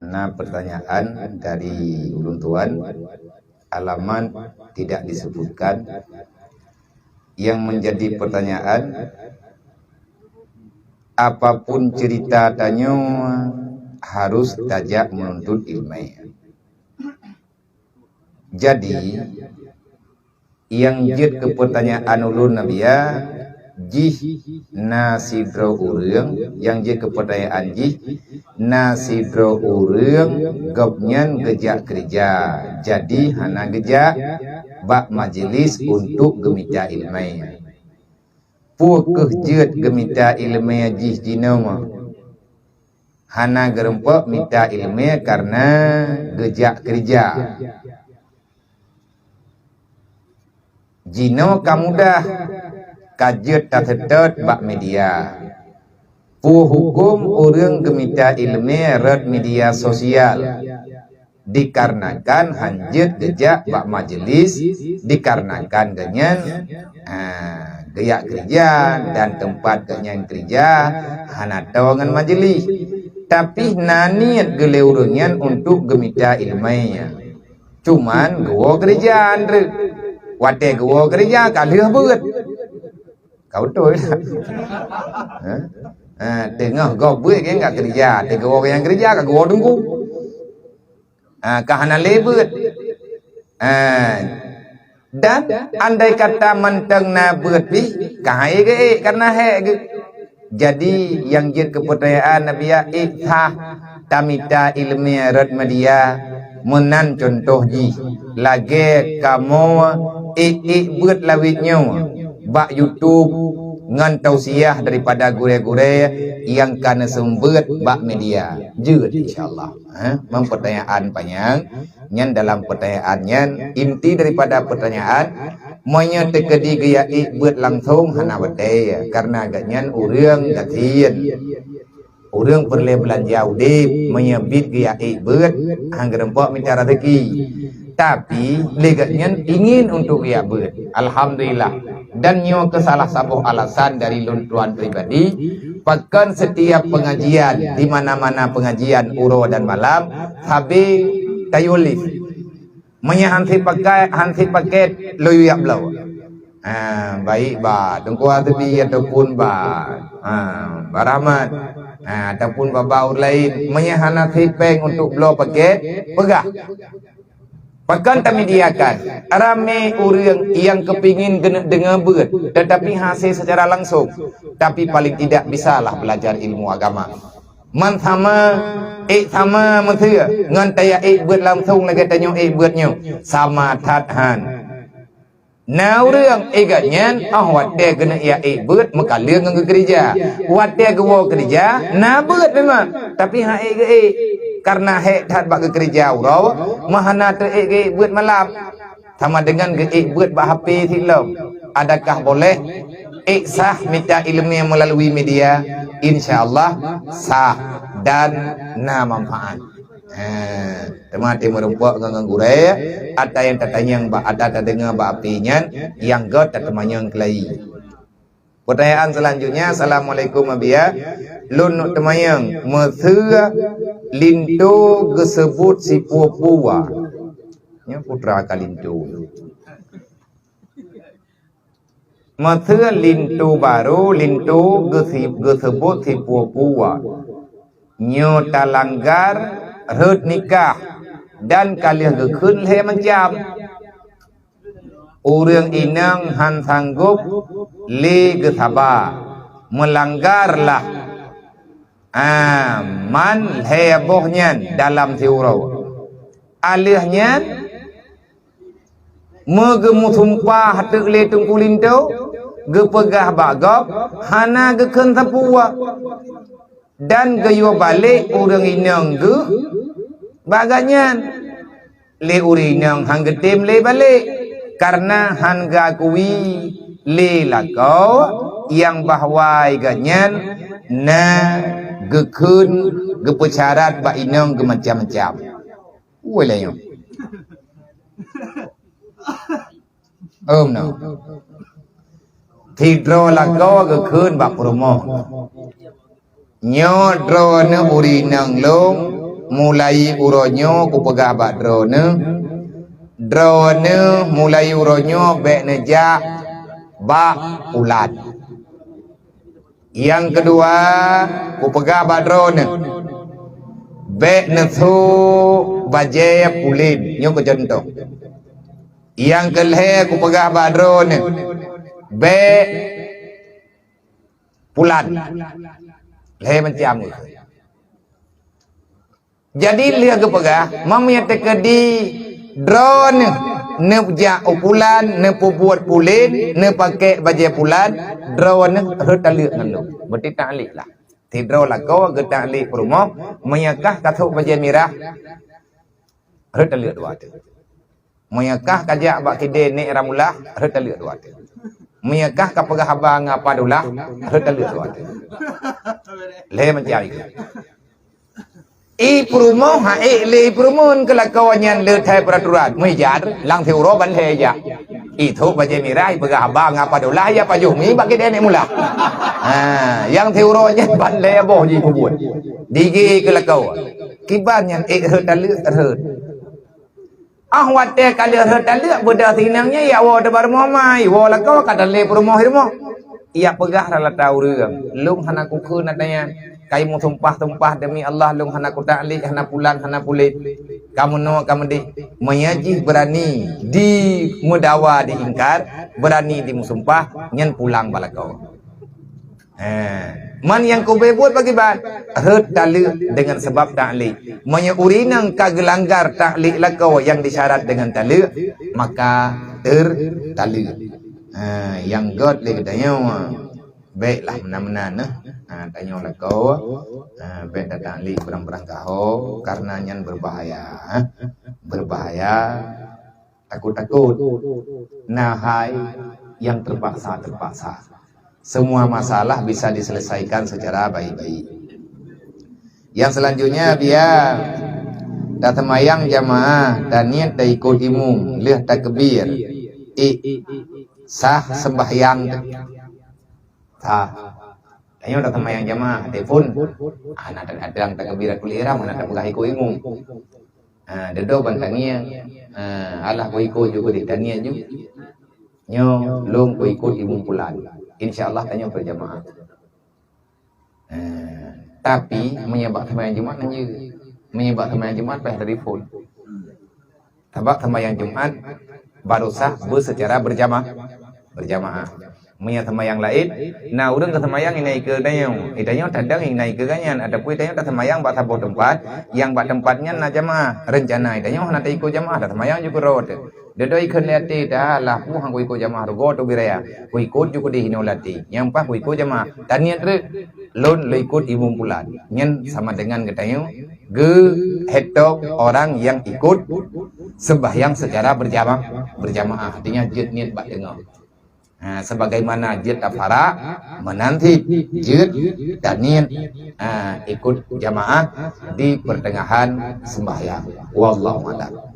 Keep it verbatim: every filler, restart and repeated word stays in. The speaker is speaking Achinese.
Na pertanyaan dari ulôn tuan, alamat tidak disebutkan. Yang menjadi pertanyaan, apapun cerita tanyoe harus tajak menuntut ilmu. Jadi, nyang jeuet keu peutanyaan ulôn, Nabiya, jih na sidroe ureuëng, nyang jeuet keu peutanyaan jih na sidroe ureuëng, gobnyan geujak keureuja, jadi hana geujak bak majelis untuk geumita iéleumé. Peue kheueh jeuet geumita iéleumé jih jinoe? Hana geurumpok mita iéleumé kareuna geujak keureuja. Jinoe ka mudah, ka jeuet taseutôt bak media. Peue huköm ureuëng geumita iéleumé rot media sosial? Dikarenakan hana jeuet geujak bak majelis, dikarenakan gobnyan, ah, geujak keureuja dan teumpat gobnyan keureuja hana toe ngon majelis. Tapi na niet geuh lé ureuëng nyan untuk geumita iéleumé nyan. Cuman geuwoe keureuja treuk. Watée geuwoe keureuja ka lheueh beuet. Ka beutôi lah. Ha? Ha, teungoh gob beuet kan ka keureuja, teungoh gobnyan keureuja ka geuwoe teungku. Ha, ka hana lé beuet. Ha, dan andai kata mantong na beuet pih, ka han ék geuék kareuna hék geuh. Jadi, nyang jeuet keu peutanyaan, Nabiya, ék sah tamita iéleumé rot media, meunan cuntoh jih, lagée kamoe ék-ék beuet lawét nyoe bak YouTube ngon tausiah daripada gurée-gurée nyang ka neuseumeubeuet bak media. Jeuet, insya Allah. Ha, mempertanyaan panyang, nyan dalam pertanyaan nyan, inti daripada pertanyaan, meunyoe teukeudi geujak ék beuet langsong hana watée, kareuna gobnyan ureuëng gasien. Ureuëng peureulée beulanja udeb, meunyoe biet geujak ék beuet, han geurumpok mita raseuki. Tapi, lé gobnyan ingin untuk geujak beuet. Alhamdulillah. Dan nyoe keuh salah saboh alasan dari lôn tuan pribadi, pakon setiap pengajian, di mana-mana pengajian uroe dan malam, sabe tayue live. Meunyoe han sép pakai, han sép paket, lôn yue jak bloe. Ha, baik bak Teungku Hasbi ataupun bak, ha, bak Rahmat, ha, ataupun bak-bak ureuëng laén. Meunyoe hana sép péng untuk bloe paket, peugah. Pakon tamediakan, ramé ureuëng nyang keupingin geuneuk deungoe beuet, teutapi hase seucara langsong, tapi paléng tidak bisalah beulajar ilmu agama. Man sama, ék sama miseue ngon tajak ék beuet langsong lagée tanyoe ék beuet nyoe, sama that han. Na ureuëng ék gobnyan, óh watée geuneuk jak ék beuet meukaleueng ngon geukeureuja. Watée geuwoe keureuja, na beuet memang, tapi han ék geuék. Kareuna hék that bak geukeureuja uroe, meuhana teuék geuék beuet malam. Sama deungon geuék beuet bak H P sigohlom. Adakah boleh? Ék sah mita iéleumé meulalui media? Insya Allah sah dan na manfaat. Ha, teuma teumeureumpok ngon, ngon gurée, ata nyang tatanyong bak, ata tadeungoe bak H P nyan, nyang göt tateumanyong keulayi. Pertanyaan selanjutnya, Assalamualaikum Abiya. Lôn neuk teumanyong, miseue linto geuseubut sipue-pue wa. Nyoe putra ka linto. Miseue linto barô, linto geusi-, geuseubut sipue-pue wa. Nyoe talanggar rhot nikah dan ka lheueh geukheun lhée macam. Ureuëng inong han sanggob lé geusaba, meulanggar lah, a, man lhée boh nyan dalam siuroe. Alheueh nyan, meugeumeusumpah teuk lé Teungku Linto, geupeugah bak gob hana geukheun sapue. Dan geuyue balek ureuëng inong geuh bak gobnyan. Lé ureuëng inong han geutem lé balek, kareuna han geuakui lé lakoe nyang bahwa gobnyan na geukheun geupeucarat bak inong geumacam-macam. Ulée nyoe. Om no. Sidroe lakoe geukheun bak peurumoh. Nyoe droeneuh ureuëng inong lôn, Mulai uroe nyoe kupeugah bak droeneuh, droeneuh mulai uroe nyoe bék neujak bak pulan. Nyang keudua, kupeugah bak droeneuh, bék neusôk bajée pulan. Nyoe keu contoh. Nyang keulhée kupeugah bak droeneuh, bék pulan. Lhée macam. Jadi lheueh geupeugah, meunyoe teukeudi droeneuh neujak u pulan, neupeubuet pulan, neupakée bajée pulan, droeneuh rhot taleuek ngon lôn. Beuti taklek lah. Sidroe lakoe geutalek peurumoh, meunyoe kah ka sôk bajée mirah, rhot taleuek dua teuh. Meunyoe kah ka jak bak kidée nèk Ramulah, rhot taleuek dua teuh. Meunyoe kah ka peugah haba ngon Apa Dullah, rhot taleuek dua teuh. Lhée macam itu. I peurumoh, ha, ék lé i peurumoh keu lakoe nyan le that peraturan. Meujar, lam siuroe ban lhée jak. I sôk bajée mirah, i peugah haba ngon Apa Dullah, ya pajoh mi bak kidée nèk Mulah. Ha, nyang siuroe nyan ban lhée boh jipeubuet. Digi keu lakoe. Kiban nyan ék rhot taleuek, rhot. Ah, watée ka lheueh rhot taleuek, beudoh sinang nyan, ya woe teuh bak rumoh mai, woe lakoe ka talek peurumoh i rumoh. Ya peugah rata-rata ureuëng, lôn hana kukheun ata nyan. Kai meusumpah-sumpah demi Allah, lôn hana kutaklek, hana pulan, hana pulan. Ka meunoe, ka meudéh. Meunyoe jih beurani dimeudawa, diingkar, beurani dimeusumpah, nyan pulang bak lakoe. Eh, man nyang keubeue buet pakriban? Rhot taleuek deungon sabab taklek. Meunyoe ureuëng inong ka geulanggar taklek lakoe nyang disyarat deungon taleuek, maka teutaleuek. Eh, nyang göt lé geutanyoe, bék lah meunan-meunan, eh. Ha, tanyoe lakoe, eh, bék tataklek barang-barang kaho, karena nyan berbahaya, eh. Berbahaya. Takot-takot. Na hai nyang terpaksa-terpaksa. Semua masalah bisa diselesaikan secara baik-baik. Yang selanjutnya, biar taseumayang jamaah, taniet taikot imum, lheueh takbir. Ék sah sembahyang? Sah. Tanyoe taseumayang jamaah, telepon. Hana, kadang takbiratul ihram, hana tapeugah ikot imum. Ha, dudoe ban tangieng. Ha, alah kuikot ju keudeh, taniet ju. Nyoe lôn kuikot imum pulan. Insya Allah tanyoe berjamaah. Ha, tapi meunyoe bak seumayang Jumat nyan jeuet. Meunyoe bak seumayang Jumat payah telepon. Sabab seumayang Jumat baru sah beuseucara berjamaah. Berjamaah. Meunyoe seumayang laén, na ureuëng ka seumayang inan ikeue tanyoe. Itanyoe tadong inan ikeue gobnyan, ataupun itanyoe taseumayang bak saboh teumpat, nyang bak teumpat nyan na jamaah. Reuncana itanyoe hana taikot jamaah, taseumayang ju keudroe teuh. Dudoe ikheun lé até, "Dah lah, peue han kuikot jamaah rugoe teuh biraya. Kuikot ju keudeh inoe lé até. Nyang paih kuikot jamaah." Taniet treuk, lôn lôn ikot imum pulan. Nyan sama dengan geutanyoe geuhitong orang yang ikut sembahyang secara berjama-, berjamaah. Artinya jeuet niet bak teungoh. Ha, sebagaimana jeuet tafarak, meunan cit jeuet taniet, ha, ikut jamaah di pertengahan sembahyang. Wallahu a'lam.